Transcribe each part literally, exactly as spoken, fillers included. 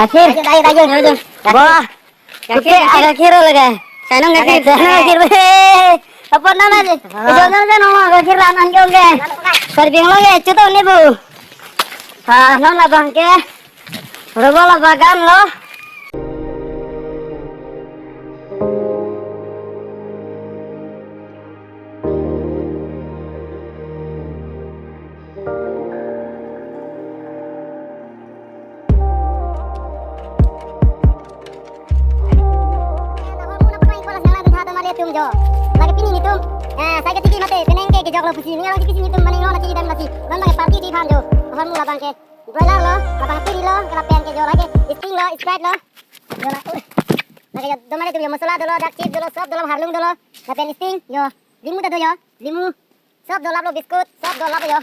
Gakhir. Gakhir, gakhir, gakhir, gakhir. Bo. Gakhir, gakhir. Gakhir lagi. Sanong gakhir. Sanong gakhir. Hei. Apa nama ni? Ah. Ijo nong sanong gakhir lang anjong ke. Sarbing lo ke, chuto ni bu. Ah, non labang ke. Robo la bagan lo. Lake pini netum, eh, sai ketiki mate, penang ke kejok lo pusi, ning arong ketiki netum maning lo naki dan masi, non bang party ti phan jo, ahormu labang ke, broiler lo, labang tiri lo, kelapen ke jo lake, Sting lo, Sprite lo, jo la, uh, lake jo, domane tum jo masala dolo, dak chip dolo, sop dolo, harlung dolo, lapen Sting, jo, limu ta do jo, limu. Sop dolap lo biscuit, sop dolap lo jo.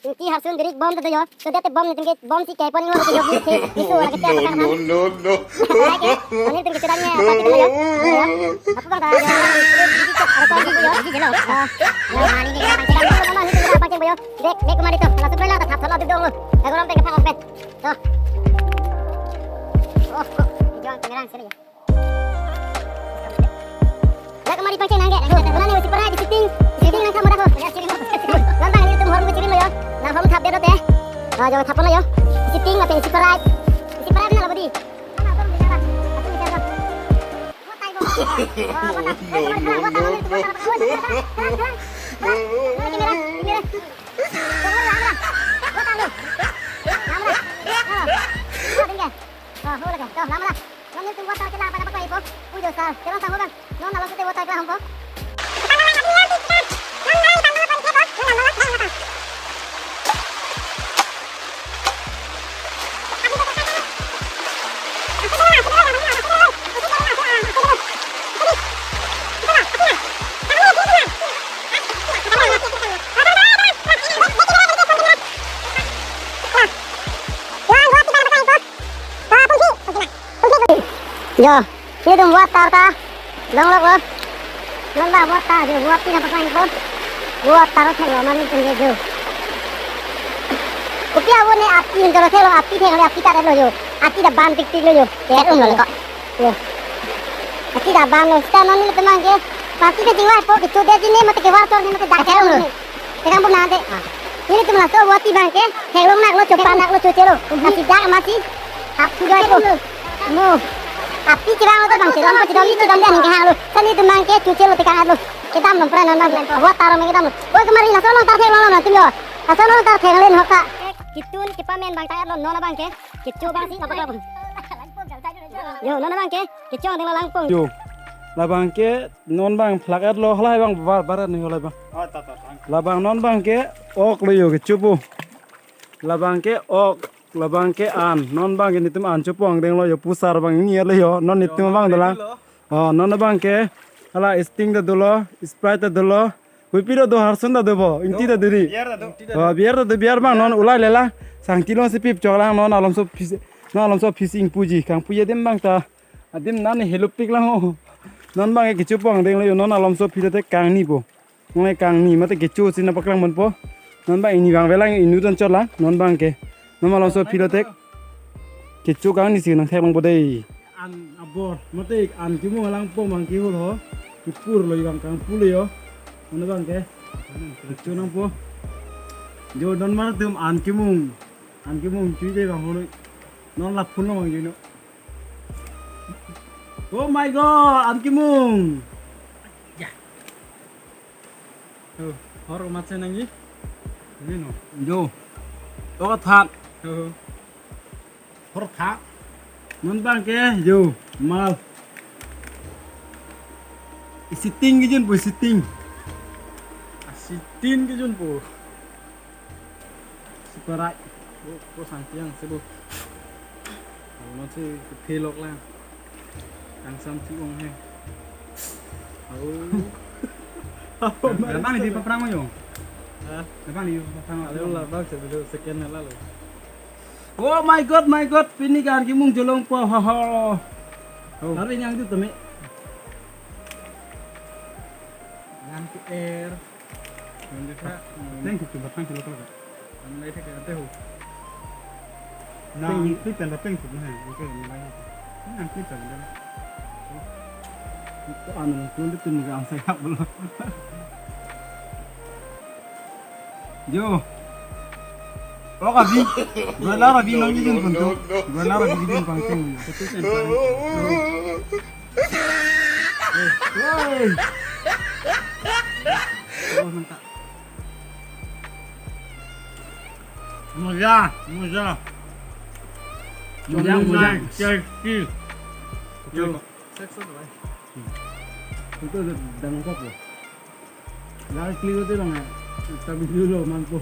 Ingti harsun birik bom ta do jo. So date bom netum ke bom si kai pon lo ke jo ke. Isu lagi no, no, no, no. Lagi. Ani tum ke sedang ni apa kita jo? Apa bang ta jo? Ada kau jo. Ini lo. Ah. Ini ni kita pakai jo. Dek, dek kemari tu. Langsung pergi lah, tak salah duduk dong lo. Aku orang pakai pakai. Tuh. Oh, kok jangan penyerang sini ya. Dak kemari pangcheng nangke. Mana ni isi perai di Sting. Sting nang kamu dah ko. Nang tang ni tum hormu chirim lo yo. Nang hormu thap deh lo te. Ah, jangan thap lo yo. Sting apa isi perai? Isi perai mana lo budi? No, no, no, no. Ah, ho lake. To, lama la. Non netum water kelang pada pakai po. Pujo sar. Kelang sang ho bang. Non alongsi te water kelang po. Jo, netum water ta longlok lo. Non bang water jo, water nangpaklangpo. Water thek lo mane tum ke jo. Kopi avo ne api hin dolo thek lo, api thek lo, api ta lo jo. Api ta ban tik tik lo jo. Thek lo lo ko. Jo. Api ta ban lo. Seta non netum bang ke. Pasti ke jiwa po, kecho dei ne mate kevar chor ne mate dak thek lo. Tekang pun nante. Netum laso water bang ke, theklong nak lo, chopa nak lo, choche lo. Nasi dak masi, hap sudah itu. Mo. Api chibang lo bang, chidam, chidam, chidam dan ke hang lo. Sani netum bang ke, choche lo tekang lo. Kedam lo, pran lo, water lo, kedam lo. Oi, kemari laso along tar theklong lo, netum yo. Laso along tar theklong hok ta. Ketun, kepamen bang ta lo, non bang ke. Kecho bang si, apa bang? Yo, non bang ke, kecho dengan langpong. Yo. Labang ke, non bang phlak et lo, halai bang bar, bar ni halai bang. Oh, ta, ta, ta. Labang non bang ke ok lo yo kecho pu. Labang ke ok, labang ke an. Non bang ke netum an chopo angdeng lo yo, pusar bang ni lo yo. Non netum bang dolang. Oh, non bang ke hala Sting ta dolo, Sprite ta dolo. Kopi ta do, harsun ta do bo, ingti ta do ri. Beer ta do. Oh, beer ta do, beer bang non ulai lela. Sangti alongsi pip chok lang non alomso phis-, non alomso phis ingpuji. Kangpu adim bang ta. Adim nani helopik lang ho. Non bang ke kecho po angdeng lo yo, non alomso phi lote kangni po. Ngai kangni mate kecho si nangpaklang ponpo. Non bang ini bang velang inu ton chot lang. Non bang ke. Non alomso phi lote kecho kangni si nangtheklongpo dei. An abor mate an kemu langpong bang kehul ho. Kepur lo bang kangpu lo yo. Non bang ke. Kecho nangpo. Jo don mar tum an kemung. An kemung chui dei bang ho. Non la phun lo bang jui no. Oh my God, an kemung. Ya. Oh, hor mat se nangji. Ini no. Jo. Oh, than. Oh. Hor than. Non bang ke, jo, mal. Sting kejun po, Sting. Sting kejun po. Siparai. Bo, bo sang tiang si bo. Alo non si kephelok lang. Kangsam si ong he. Au. Apa, Mar? Labang ni di paprang yo. Hah? Labang ni paprang. Alo labang si dulu second na lalo. Oh my God, my God, pini ke an kemung jolong po, ha, ha. Oh. Hari yang itu temi. Yang ke air. Yang ke kha. Thank you, coba thank you, lokal. Ang lai thek ante ho. Nang clip pen ta peng tup na hai, oke, nang clip pen ta. Anu, tuh dia tuh nggak angsa ya belum. Jo. Oh, kabi. Gua lara bi nang jin pun tuh. Gua lara bi jin pang tuh. Woi. Oh, mantap. Moza, moza. Moza, moza. Tasty. Yo. Itu udah dangkok loh. Lagi keliru tuh dong ya. Tapi dulu mampu.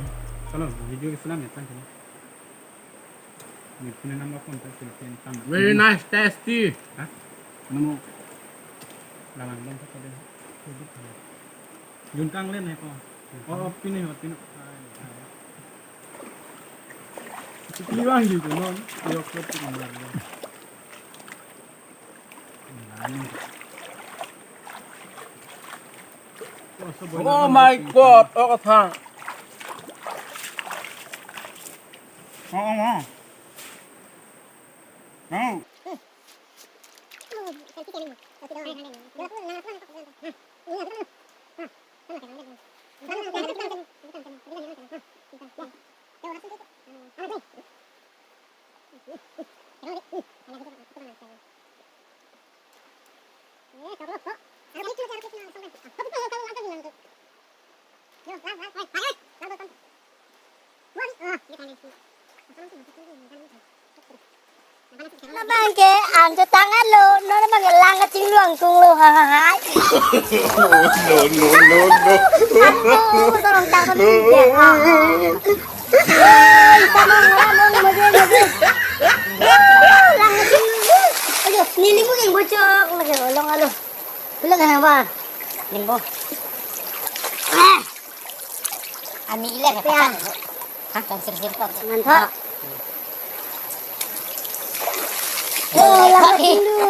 Kalau video Islam ya kan sini. Ini punya nama pun tak sini tam. Very nice, tasty. Hah? Nemu. Lawan bom tak ada. Juntang len hai ko. Oh, pini ho, pini. Iwang gitu non. Yok, yok, pini. Oh my God, oh, kathang. Oh, oh, oh. Oh. Labang ke, ang chetang alo, non labang ke lang kachinglu kangtung lo, ha, ha, ha. No, no, no, no. Ako, sorong takon tiga, ha, ha. Ay, tama, tama, maju, maju. Lang kachinglu. Ayo, nini mungkin bocok, lagi bolong alo. Belum kan apa? Limbo. Ah. Ami ile ke ya. Hah, kan sir-sir kok. Mantap. Oh, lama dulu.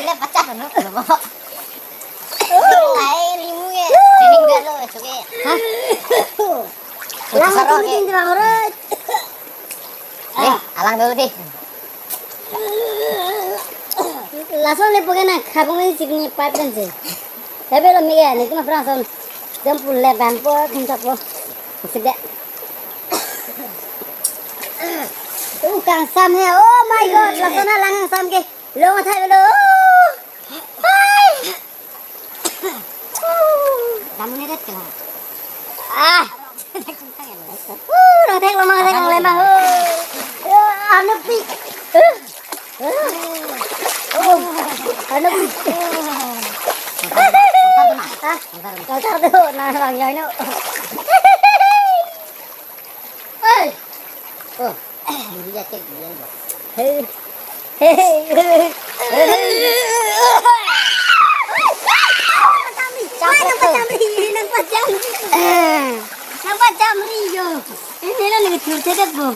Ile pecah no, belum. Ai, limu ye. Sini enggak lo, suke. Hah? Lama dulu, orang. Eh, alang dulu deh. Lason le puke na khapung le sikni pat kan si. Tapi lo mege ni cuma perang son. Jam pun le ban po, kung tak po. Sida. Uh, kangsam he. Oh my God, lason alang kangsam ke. Long thai lo. Hai. Damun eret ke. Ah. Uh, rong thek lomang, thek lomang. Uh, anu pi. Uh. Uh. Oh. Anu pi. Ah, kalkar do, na lang yai no. Hey. Oh, durian cek durian, Bos. Hey. Hey. Hey. Nang pachamri, nang pachamri. Nang pachamri yo. Ini lo lagi tur cedet, Bu.